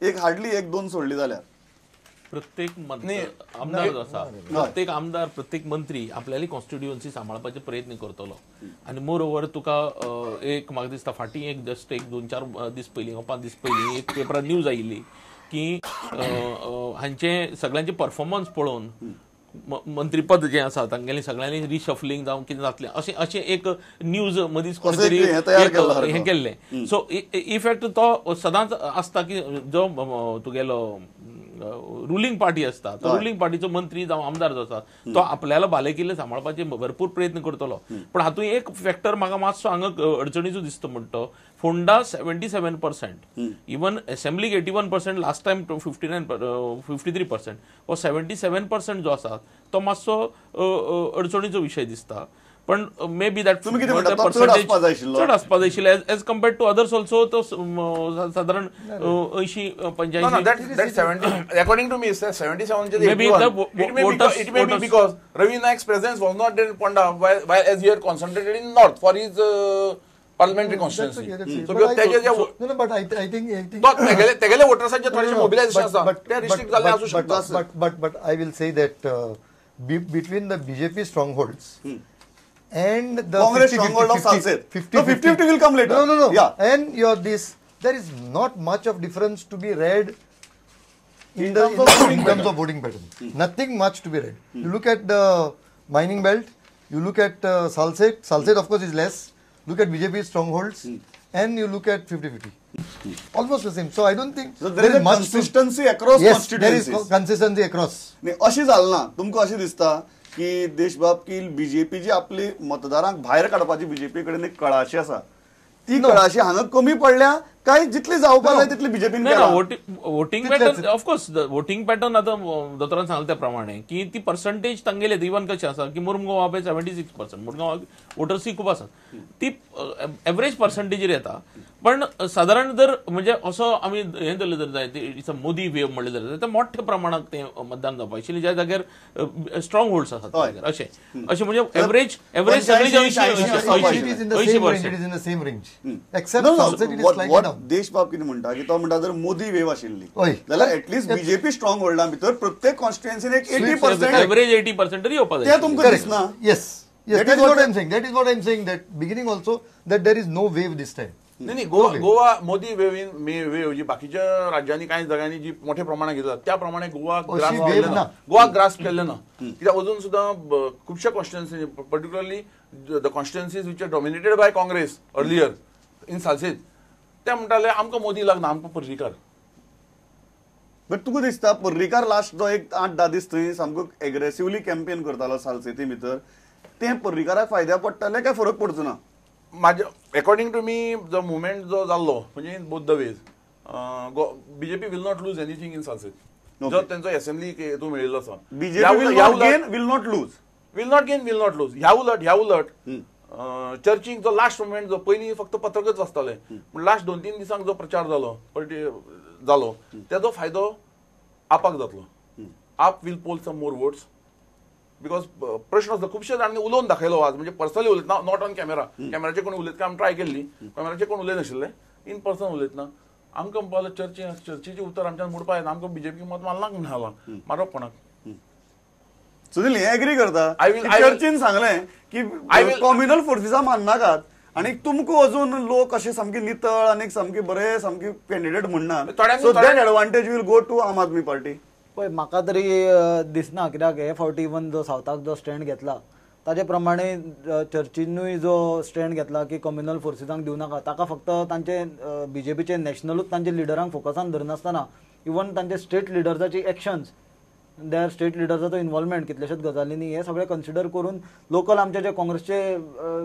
एक हार्डली एक दोन सोडली जाल्यार. प्रत्येक आमदार जो आसा, प्रत्येक आमदार, प्रत्येक मंत्री आपल्याली कॉन्स्टिट्युएन्सी सांबाळपाचे प्रयत्न करतलो. आनी मोर ओवर तुका एक म्हाका दिसता फाटीं एक जस्ट एक 2-4 दीस पयलीं, 5 दीस पयलीं एक पेपरार न्यूज आयिल्ली की हांचे सगळ्यांचे परफॉर्मन्स पळोवन मंत्रीपद जें आसा तांगेलें सगळ्यांनी रिशफलिंग जावं कितें जातलें अशें अशें एक न्यूज मदींच कोणी तरी हें केल्लें. सो इफेक्ट तो सदांच आसता की जो तुगेलो रुलिंग पार्टी आसता तो रुलिंग पार्टीचो मंत्री जावं आमदार जो आसा तो आपल्याला बालेकिल्ले सांबाळपाचे भरपूर प्रयत्न करतलो. पण हातूंत एक फॅक्टर म्हाका मातसो हांगा अडचणीचो दिसता म्हणटा तो फोंडा 77%, इवन असेंब्लीक 81%, लास्ट टायम 59-53%, हो 77% जो आसा तो मातसो अडचणीचो विशय दिसता. पण मे बी that चड आसपा जाय आशिल्लें as compared to others also. तो सादारण 80-85. According to me 77 it may be because Ravi Naik's presence was not in Ponda while as he had concentrated in north for his parliamentary constituency. So no, but I think तेगेले वोटर्सांचे थोडेशे mobilisation आसा ते restrict जाल्ले आसूं शकता. But I will say that between the BJP strongholds and the Congress stronghold of Salcete, 50-50 will come later. No. Yeah. And your this, there is not much of difference to be read in terms of voting pattern. Nothing much to be read. You look at the mining belt, you look at Salcete. Salcete of course is less. Look at BJP strongholds and you look at 50-50. Almost the same. So I don't think so there is much consistency across constituencies. There is consistency across. नाही अशी जाल ना तुमकां अशें दिसता की देशबाब की BJP जी आपली मतदारांक भायर काडपाची बीजेपी कडेन एक कळाशी आसा ती कळाशी हांगा कमी पडल्या काय जितली जावपाक जाय तितली बीजेपीन केला. Voting pattern of course voting pattern आतां दोतोरान सांगलें त्या प्रमाणे की ती पर्संटेज तांगेले इवन कशें आसा की मुरमुगांव पळय 76%, मुरगांव वोटर्सूय खूब आसात, ती एवरेज पर्संटेजीर येता. पण सादारण जर म्हणजे असो आमी हें धरलें जर जाय it's a Modi wave म्हणलें जर जाय तर मोठ्या प्रमाणात तें मतदान जावपाक आशिल्लें ज्या जाग्यार स्ट्रॉंग होल्ड्स आसात अशें अशें म्हणजे एवरेज एवरेज सगळी 80%. देशबाब कितें म्हणटा की तो म्हणटा जर मोदी वेव आशिल्ली जाल्यार एटलिस्ट बीजेपी स्ट्रॉंग होल्डा भितर प्रत्येक कॉन्स्टिट्युएन्सीन एक 80% एवरेज 80% तरी येवपाक जाय. तें तुमकां दिसना. Yes, yes, that is what I am saying. That is what I am saying that beginning also that there is no wave this time. नाही नाही, Goa Goa Modi wave in may wave जी बाकीच्या राज्यांनी कांय जाग्यांनी जी मोठ्या प्रमाणात घेतला त्या प्रमाणे गोवा ग्रास केल्लें ना, गोवा ग्रास केल्लें ना. कित्याक अजून सुद्दां खुबश्या constituency, particularly the constituencies which are dominated by Congress earlier in Salcete, ते म्हणटाले आमकां मोदी लागना, आमकां पर्रीकार. बट तुका दिसता पर्रीकार लास्ट जो एक 8-10 दीस थंय सामको एग्रेसिवली कॅम्पेन करतालो सालसेती भितर, तें पर्रीकाराक फायद्याक पडटलें काय फरक पडचो ना? माझ्या अकॉर्डिंग टू मी जो मुवमेंट जो जाल्लो म्हणजे in both the ways BJP will not lose anything in Salcete. जो तेंचो असेंब्ली हेतू मेळिल्लो आसा BJP will not gain will not lose, will not gain will not lose. ह्या उलट ह्या उलट चर्चीक जो लास्ट मुवमेंट जो पयलीं फक्त पत्रकच आसतालें, पूण लास्ट 2-3 दिसांक जो प्रचार जालो जालो तेजो फायदो आपाक जातलो. AAP will poll some more votes because प्रश्न आसलो खुबशे जाणांनी उलोवन दाखयलो आज, म्हणजे पर्सनली उलयतना, not on camera, कॅमेराचे कोण उलयतना आमी ट्राय केल्ली, कॅमेराचे कोण उलयनाशिल्ले, इन पर्सन उलयतना आमकां म्हणपाक चर्चे चर्चेचें उतर आमच्यान मोडपा येना, आमकां बीजेपी मत मारलां म्हण हांव मारप कोणाक. सुनील हें एग्री करता? चर्चीन सांगलें की कॉम्युनल फोर्सीसा माननाकात आनी तुमकां अजून लोक अशे सामके नितळ आनी सामके बरे सामके कॅन्डिडेट म्हणना, so that advantage will go to Aam Aadmi Party. पळय म्हाका तरी दिसना, कित्याक हे फावटी इवन जो सावथाक जो स्टँड घेतला ताजे प्रमाणे चर्चीनूय जो स्टँड घेतला की कम्युनल फोर्सीसांक दिवं नाका, ताका फक्त तांचे बीजेपीचे नॅशनलूच तांचे लिडरांक फोकसान धरनासतना इवन तांचे स्टेट लिडर्साची एक्शन्स, there state लिडर्साचो इन्वॉल्वमेंट कितलेशेच गजालींनी हे सगळे कन्सिडर करून लोकल आमचे जे काँग्रेसचे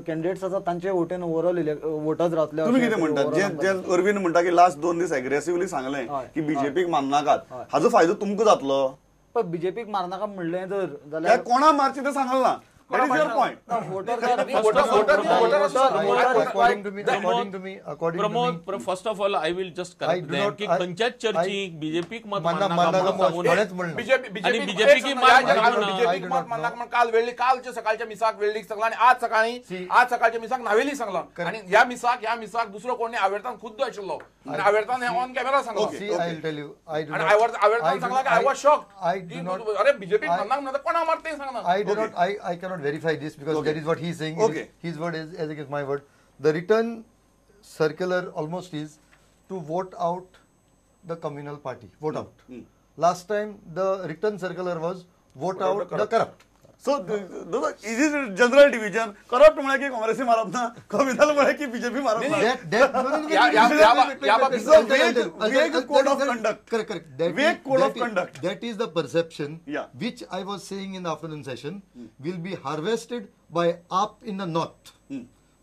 कॅन्डिडेट्स आसात तांचे वटेन ओवरऑल वोटर्स रावतले. तुमी कितें म्हणटात जे अरविंद म्हणटा की लास्ट 2 दीस एग्रेसिवली सांगलें की बीजेपीक मारनाकात, हाजो फायदो तुमकां जातलो? पळय बीजेपीक मारनाका म्हणलें जर जाल्यार कोणा मारचें तें सांगलें ना, Point. Pramod, first of all I will just correct them की खंयच्याच चर्चीक बीजेपीक मत बीजेपीक मत माननाका म्हण काल वेळ्ळी, कालच्या सकाळच्या मिसाक वेळ्ळीक सांगला आनी आज सकाळी, आज सकाळच्या मिसाक नावेली सांगला. आनी ह्या मिसाक, ह्या मिसाक दुसरो कोण न्ही, आवेर्तान खुद्द आशिल्लो आनी आवेर्तान हे ऑन कॅमेरा सांगला. आनी आवेर्तान सांगला की I was shocked, अरे बीजेपीक माननाका म्हणटा कोणा मारता तें सांगना. I do not, I cannot verify this because that is what he is saying. Okay. His word is as against my word. The written circular almost is to vote out the communal party. Vote out. Last time the written circular was vote out the corrupt. So is it general division? Corrupt म्हळ्यार की काँग्रेसी मारप ना, communal म्हळ्यार की BJP मारप ना. Code of conduct. Correct, correct. Vague code of conduct. That is the perception which I was saying in the afternoon session will be harvested by AAP in the north.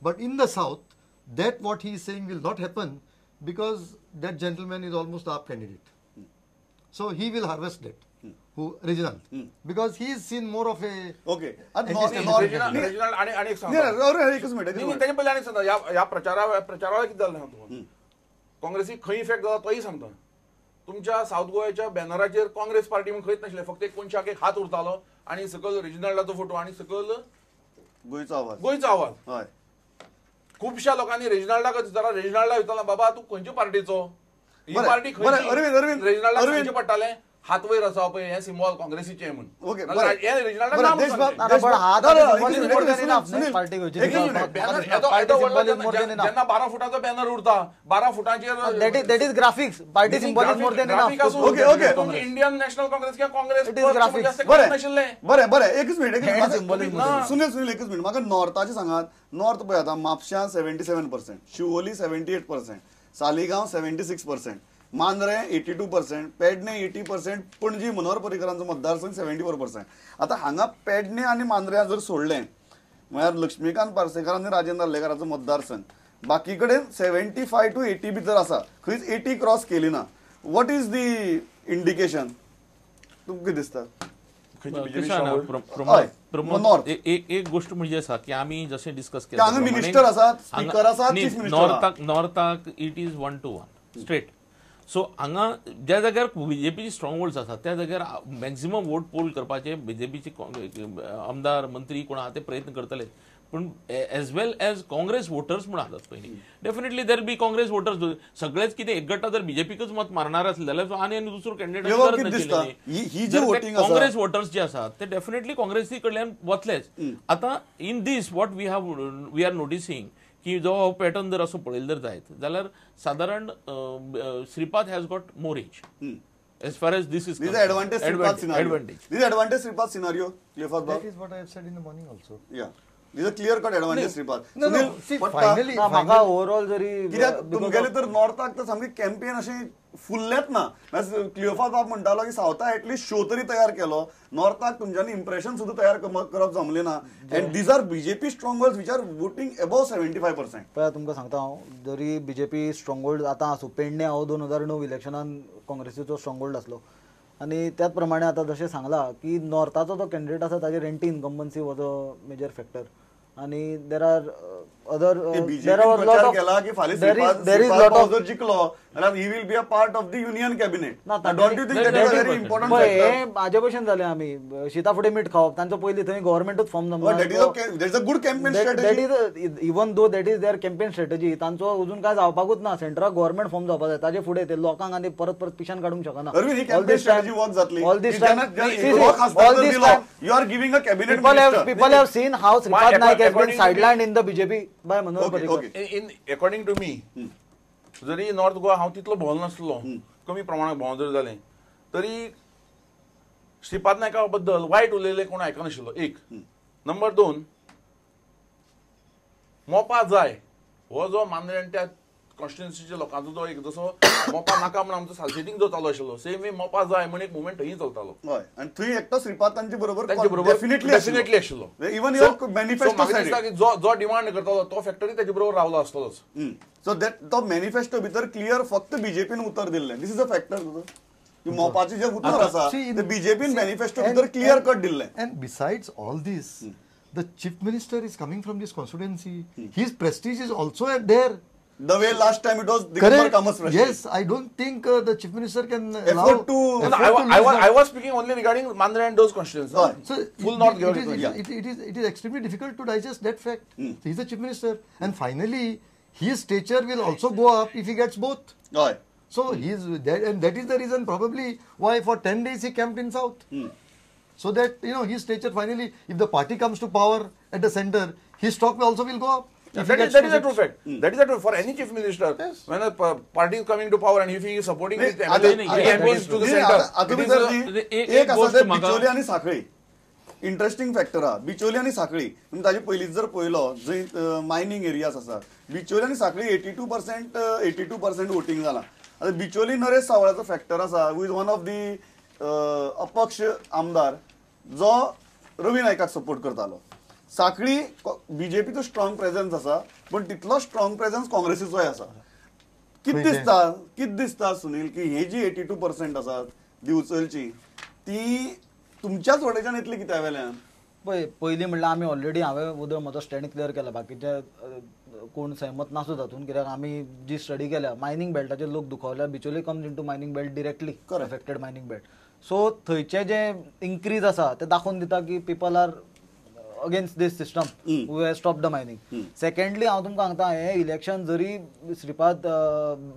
But in the south, that what he is saying will not happen because that gentleman is almost AAP candidate. So he will harvest that. Who Reginald, because he is seen more of a okay. Reginald आणि आणि एक सांगता, एकच minute, तेजे पयलीं आनी सांगता, ह्या प्रचारा कितें जालें सांगता तुका, काँग्रेसीक खंय इफेक्ट जाला तोय सांगता. तुमच्या सावथ गोव्याच्या बॅनराचेर काँग्रेस पार्टी म्हूण खंयच नाशिल्लें, फक्त एक कोनशाक एक हात उरतालो आनी सकयल रेजिनाल्डाचो फोटो आनी सकयल गोंयचो आवाज, गोंयचो आवाज. हय, खुबश्या लोकांनी रेजिनाल्डाक विचारला, रेजिनाल्डा विचारला, बाबा तूं खंयचे पार्टीचो, ही पार्टी खंयची, रेजिनाल्डाक खंयचें पडटालें, हात वयर आसा पळय हें सिंबॉल काँग्रेसीचें म्हूण. जेन्ना 12 फुटाचो बॅनर उरता, 12 फुटांचेर graphics, party symbol Indian National Congress किंवा काँग्रेस. नाशिल्लें. बरें बरें, एकच मिनिट, सुनील, सुनील एकच मिनिट, म्हाका नॉर्थाचें सांगात. नॉर्थ पळय आतां, म्हापश्यां 77%, शिवोली 78%, सालिगांव 76%, मांद्रें 82%, पेडणे 80%, पणजी मनोहर पर्रीकरांचो मतदारसंघ 74%. आतां हांगा पेडणे आनी मांद्र्यां जर सोडलें म्हळ्यार लक्ष्मीकांत पार्सेकर आनी राजेंद्र आर्लेकाराचो मतदारसंघ, बाकी कडेन 75 to 80 भितर आसा, खंयच 80 क्रॉस केली ना. What is the indication? तुमकां कितें दिसता? प्रमोद, एक गोष्ट म्हणजे आसा की आमी जशें डिस्कस केलें, मिनिस्टर आसात, स्पीकर आसात, chief minister, नॉर्थाक it is 1 to 1 straight. So हांगा ज्या जाग्यार बीजेपीची स्ट्रॉंग होल्ड्स आसात त्या जाग्यार मॅक्झिमम वोट पोल करपाचे बीजेपीचे आमदार मंत्री कोण आहा ते प्रयत्न करतले. पूण as well as Congress voters म्हूण आसात पयलीं, definitely there be Congress voters. सगळेच कितें एकगट्टा जर बीजेपीकच मत मारणार आसले जाल्यार आनी आनी दुसरो कॅन्डिडेट काँग्रेस वोटर्स जे आसात ते डेफिनेटली काँग्रेसी कडल्यान वतलेच. आतां in this what we have, we are noticing की जो हो पॅटर्न जर असो पळयलो जर जायत जाल्यार सादारण Shripad has got more age as far as this is advantage. Advantage this advantage Shripad scenario. That is what I have said in the morning also. Yeah, this a clear cut advantage Shripad. No, no, see, finally म्हाका overall जरी कित्याक तुमगेले तर नॉर्थाक तर सामकी campaign अशी फुल्लेच ना. क्लियोफास बाब म्हणटालो की सावथा एटलिस्ट शो तरी तयार केलो, नॉर्थाक तुमच्यांनी इम्प्रेशन सुद्दां तयार करप जमलें ना. And these are BJP strongholds which are voting above 75%. पळय तुमकां सांगता हांव, जरी बीजेपी स्ट्रॉंग होल्ड आतां आसूं, पेडणे हांव 2009 इलेक्शनान काँग्रेसीचो स्ट्रॉंग होल्ड आसलो आनी त्याच प्रमाणे आतां जशें सांगलां की नॉर्थाचो जो कॅन्डिडेट आसा ताजेर anti incumbency was a major factor. आनी there are other, there are lot of केला की फाल्यां there is lot of जिंकलो जाल्यार he will be a part of the union cabinet. Don't you think that is a very important factor? हे हाजे भशेन जालें, आमी शिता फुडें मीठ खावप, तांचो पयलीं थंय गव्हर्मेंटूच फॉर्म जमना. That is a good campaign strategy. That is, even though that is their campaign strategy, तांचो अजून काय जावपाकूच ना. सेंट्रल गव्हर्मेंट फॉर्म जावपाक जाय, ताजे फुडें ते लोकांक आनी परत परत पिशान काडूंक शकना. अरविंद, ही कॅम्पेन स्ट्रॅटेजी वर्क जातली. All this time, all this time you are giving a cabinet minister. People have seen how Shripad Naik has been sidelined in the BJP by Manohar Parrikar. In according to me, जरी north Goa हांव तितलो भोंवलो नासलो, कमी प्रमाणात भोंवलो जरी जालें तरी श्रीपाद नायका बद्दल वायट उलयलें कोण आयकनाशिल्लो. एक नंबर 2, मोपा जाय हो जो मांद्रे आनी त्या कॉन्स्टिट्युन्सीच्या लोकांचो जो एक जसो मोपा नाका म्हण आमचो सालसेटींग जो चालू आशिल्लो, सेम वे मोपा जाय म्हण एक मुवमेंट थंय चलतालो. हय, आनी थंय एकटो श्रीपाद तांचे बरोबर डेफिनेटली आशिल्लो. इवन your manifesto दिसता की जो जो डिमांड करतालो तो फॅक्टरी ताचे बरोबर रावलो आसतलोच. सो that तो मॅनिफेस्टो भितर क्लियर फक्त बीजेपीन उतर दिल्लें. This is a factor. मोपाचें जें उतर आसा ते बीजेपीन मॅनिफेस्टो भितर क्लियर कट दिल्लें. And besides all this, The chief minister is coming from this constituency. His prestige is also there. The way last time it was Digambar Kamat's prestige. Yes, I don't think the chief minister can afford to. I was speaking only regarding Mandra and those constituencies. Oh. So full North. It is extremely difficult to digest that fact. So he's the chief minister, and finally his stature will also go up if he gets both. Oh. So he's that, and that is the reason probably why for 10 days he camped in South. So that, you know, his stature finally, if the party comes to power at the center, his stock also will go up. Yeah, that is a true fact. That is a true for any chief minister. Yes. When a party is coming to power and if he is supporting his MPs to the center, एक आसा बिचोली आनी साखळी interesting factor आहा. बिचोली आनी साखळी ताजे पयलींच जर पळयलो जंय मायनिंग एरियाज आसा, बिचोली आनी साखळी 82% वोटींग जाला. आतां बिचोली नरेश सावळाचो फॅक्टर आसा, who is one of the अपक्ष आमदार जो रवी नायकाक सपोर्ट करतालो. साखळी बीजेपीचो स्ट्रॉंग प्रेझन्स आसा, पण तितलो स्ट्रॉंग प्रेझन्स काँग्रेसीचोय आसा. कितें दिसता, कितें दिसता सुनील की हे जी 82% आसात दिवचलची ती तुमच्याच वटेच्यान येतली कित्या वेल्यान? पळय, पयलीं म्हणल्यार आमी ऑलरेडी हांवें उदय म्हजो स्टँड क्लियर केला, बाकीचे कोण सहमत नासूं तातूंत, कित्याक आमी जी स्टडी केल्या मायनींग बेल्टाचेर लोक दुखावल्या. Bicholim comes into mining belt directly affected mining belt. So थंयचे जे इन्क्रीज आसा ते दाखोवन दिता की people are against this system, we have stop the mining. Secondly हांव तुमकां सांगता, हें इलेक्शन जरी श्रीपाद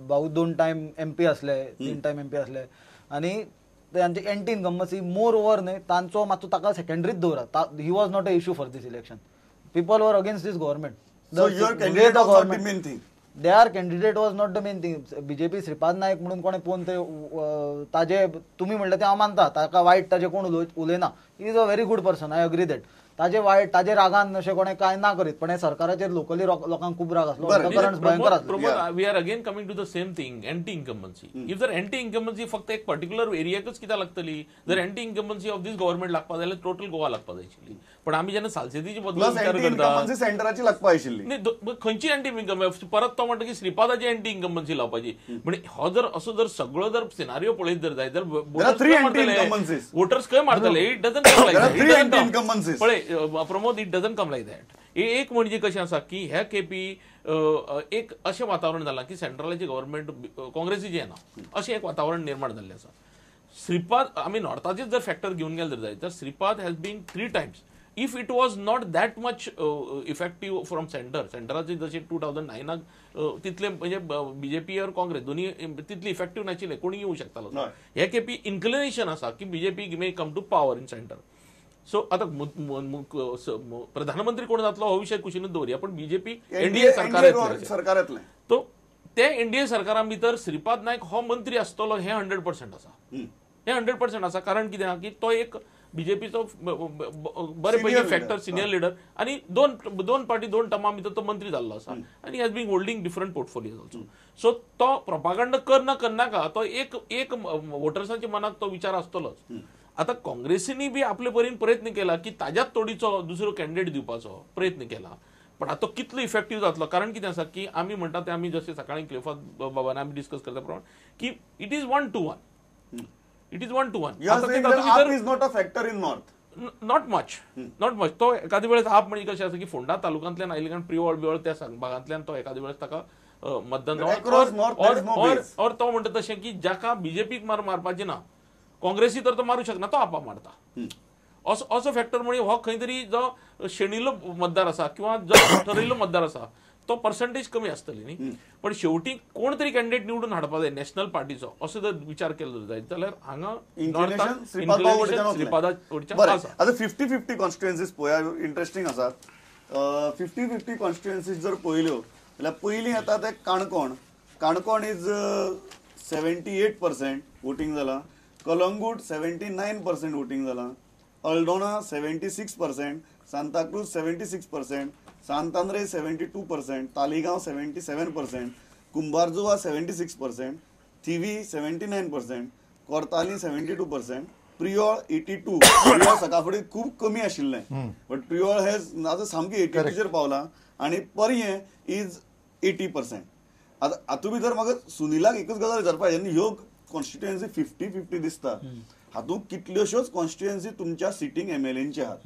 भाऊ 2 टायम एमपी आसले, 3 टायम एमपी आसले, आनी तांचे एंटी इनकम्बन्सी मोर ओवर न्हय, तांचो मातसो ताका सेकंडरीच दवरा. He was not a issue for this election. People were against this government. So your candidate was not the main thing. Their candidate was not the main thing. BJP Shripad Naik म्हणून कोणें पळोवन ते ताजे तुमी म्हणलें तें हांव मानता, ताका वायट ताजे कोण उलयना. He is a very good person, I agree that. ताजे वायट ताजे रागान अशें कोणें कांय ना करीत, पण हे सरकाराचेर लोकली लोकांक खूब राग आसलो, भयंकर आसलो. We are again coming to the same thing, anti incumbency. If जर एंटी इनकम्बन्सी फक्त एक पर्टिक्युलर एरियाकच कित्याक लागतली? जर anti incumbency of this government लागपा जाल्यार टोटल गोवा लागपा जाय आशिल्ली. पण आमी जेन्ना सालसेतीचे बद्दल विचार करता, सेंटराची लागपा आशिल्ली न्ही खंयची एंटी इनकम्बन्सी. परत तो म्हणटा की श्रीपादाची एंटी इनकम्बन्सी लावपाची. म्हणजे हो जर असो जर सगळो जर सिनारियो पळयत जर जाय तर वोटर्स खंय मारतले? It doesn't come like that. पळय Pramod, it doesn't come like that. एक म्हणजे कशें आसा की ह्या केपी एक अशें वातावरण जालां की सेंट्रलाचें गव्हर्मेंट काँग्रेसीचें येना, अशें एक वातावरण निर्माण जाल्लें आसा. श्रीपाद आमी नॉर्थाचेच जर फॅक्टर घेवन गेले जर जायत तर Shripad has been 3 times. If it was not that much effective from centre, सेंटराचे जशें 2009 तितले म्हणजे बीजेपी और काँग्रेस दोन्ही तितली इफेक्टीव नाशिल्ले, कोणी येवं शकतालो. हे केपी इन्क्लिनेशन आसा की BJP may come to power in centre. So आतां प्रधानमंत्री कोण जातलो हो विशय कुशीनूच दवरया, पण बीजेपी एनडीए सरकार येतलें. तो ते एनडीए सरकारा भितर श्रीपाद नायक हो मंत्री आसतलो हें 100% आसा, हें 100% आसा. कारण कितें आहा की तो एक बीजेपीचो बरे पैकी फॅक्टर, सिनियर लिडर, आनी दोन पार्टी 2 टर्मा भितर तो मंत्री जाल्लो आसा आनी has been holding different portfolios also. So तो प्रोपागंडा कर ना करनाका तो एक एक वोटर्सांच्या मनाक तो विचार आसतलोच. आतां काँग्रेसीनी बी आपले परीन प्रयत्न केला की ताज्याच तोडीचो दुसरो कॅन्डिडेट दिवपाचो प्रयत्न केला, पण आतां कितलो इफेक्टीव जातलो? कारण कितें आसा की आमी म्हणटा ते आमी जशें सकाळीं क्लिफात बाबान आमी डिस्कस करता प्रमाण की it is 1-1, it is 1-1. Is not a factor in north, not much, not much. तो एखाद्या वेळेस आप म्हणजे कशें आसा की फोंडा तालुक्यांतल्यान आयले कारण प्रियोळ बियोळ त्या भागांतल्यान तो एखाद्या वेळेस ताका मतदान और तो म्हणटा तशें की जाका बीजेपीक मारपाचें ना, काँग्रेसी तर तो मारू शकना, तो आपा मारता. असो असो फॅक्टर म्हणजे हो खंय तरी जो शेणिल्लो मतदार आसा किंवा जो ठरयिल्लो मतदार आसा तो पर्संटेज कमी आसतली न्ही. पण शेवटी कोण तरी कॅन्डिडेट निवडून हाडपा जाय नॅशनल पार्टीचो, असो जर विचार केलो जायत जाल्यार हांगा श्रीपादा वटेच्यान आसा. आतां 50-50 कॉन्स्टिट्युएन्सीज पळोवया, इंट्रस्टिंग आसात. 50-50 कॉन्स्टिट्युएन्सीज जर पळयल्यो जाल्यार पयलीं येता ते काणकोण. काणकोण is 78% voting जाला, कलंगूट 79% वोटींग जाला, अल्डोना 76%, सांताक्रूज 76%, सांत आंद्रे 72%, तालिगांव 77%, कुंभारजुवा 76%, थिवी 79%, कोर्ताली 72%, प्रियोळ 82. प्रियोळ सकाळफुडें खूब कमी आशिल्लें, बट प्रियोळ हेज आतां सामकें 82चेर पावलां आनी पर्यें is 80%. आतां हातूंत भितर म्हाका सुनीलाक एकूच गजाल विचारपाक जाय, ह्यो कॉन्स्टिट्युएन्सी 50-50 दिसता, हातूंत कितल्योश्योच कॉन्स्टिट्युएन्सी तुमच्या सिटींग एमएलएंचे आहात.